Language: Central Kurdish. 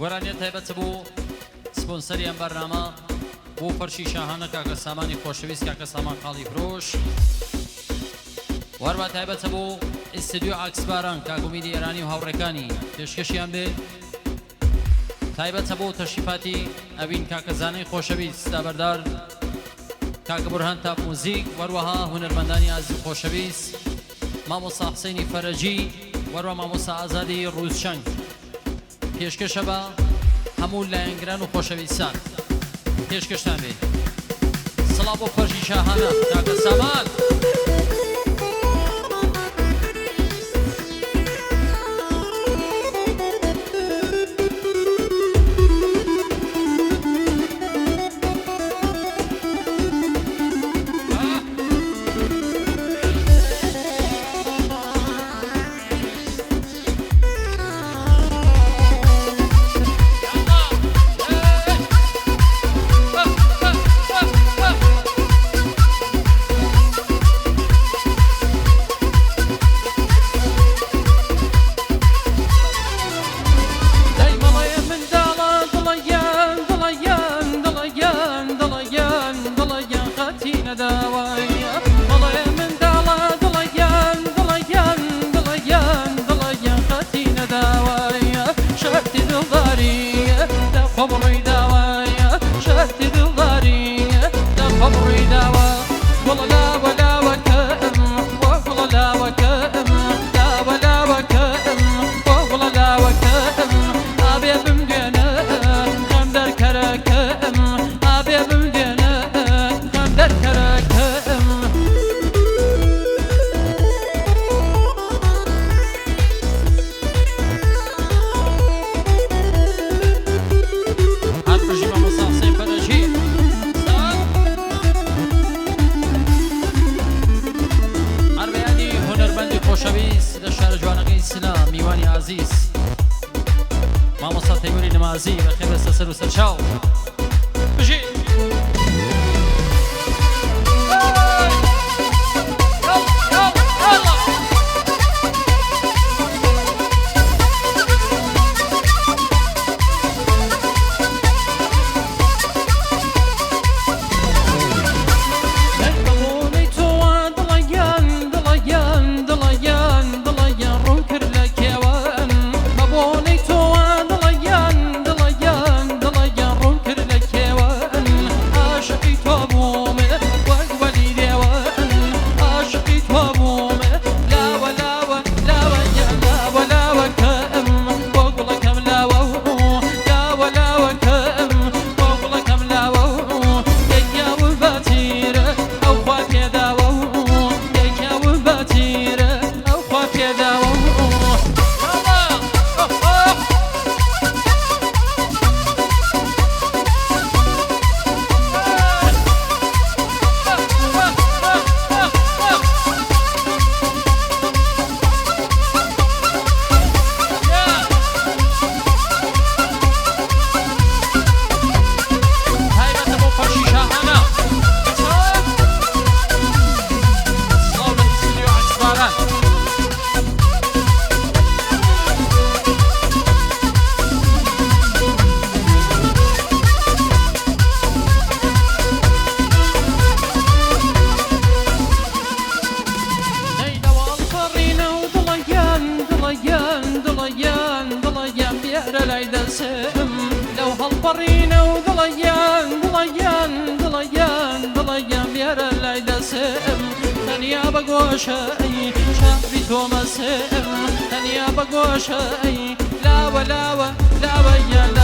گۆرانیە تایبەتە بۆ سپۆنسەری ئەم بەرنامە بۆ فەرشی شاهانە کاکە سامانی خۆشەویست کاکە سامان خاڵی فرۆش وەروا تایبەتە بۆ ئیستدیۆ عەکسباران کاک ئومیدی ئێرانی و هاوڕێکانی پێشکەشیان بێ تایبەتە بۆ تەشریفاتی ئەوین کاکە زانای خۆشەویست دابەردار کاکە بورهان تاپ موزیک وەروەها هونەرمەندانی ئازیز و خۆشەویست مامۆستا حسینی فەرەجی وەروە مامۆستا ئازادی ڕوزچەنگ پێشکەشە بە هەموو لایەنگران و خۆشەویستان پێشکەشتان بێ سڵاو بۆ فەرشی شاهانە کاکە سامان. دەی مەڵێ منداڵە دڵەگیان دڵەگیان دڵەگیان دڵەگیان دڵەگیان خەتی نەداوای مەڵێ منداڵە دڵەگیان دڵەگیان دڵەگیان دڵەگیان خەتی نەداوای شەرتی دڵداری دەخۆم ڕووی داوای شەرتی دڵداری دەخۆم ڕووی داوە گوڵە لاوە لاوەکەم وە گوڵە لاوەکەم لاوە لاوەکەم وە گوڵە لاوەکەم ئابێ بمدوێنە خەم دەرکەرەکەم ئابێ بمدوێنە خەم دەرکەرەکەم. هەر بژی مامۆستا حسین فەرەجی. هەر بەیانی هونەرمەندی خۆشەویست لە شارە جوانەکەی سنە میوانی ئازیز مامۆستا تەیموری نمازی بەخێر بێستە سەر و سەرچاو بژی. دەنگ بە بۆنەی تۆوە دڵەگیان دڵەگیان دڵەگیان دڵەگیان ڕووم کرد لە کێوان بە بۆنەی تۆوە دڵەگیان دڵەگیان دڵەگیان ڕووم کرد لە کێوان عاشقی تۆ بووم وەک وەلی دێوان عاشقی تۆ بووم لاوە لاوە لاوە گیان لاوە لاوەکەم بۆ گوڵەکەم لاوە لاوە لاوەکەم بۆ گوڵەکەم لاوە یەکیا و بەتیرە ئەو خوا پێداوە یەکیا و بەتیرە ئەو خوا پێداوە. تایبەتە بۆ فەرشی شاهانە. سڵاو لە ئیستودیۆ عەکسباران. دەی لەواڵ پەڕینە و دڵەگیان دڵەگیان دڵەگیان دڵەگیان بێرە لای دەسم لەو هەڵپەڕینە و دڵەگیان دڵەگیان دڵەگیان دڵەگیان بێرە لای دەسم تەنیا بە گۆشەی چاوی تۆ مەسم تەنیا بە گۆشەی لاوە لاوە لاوە گیان.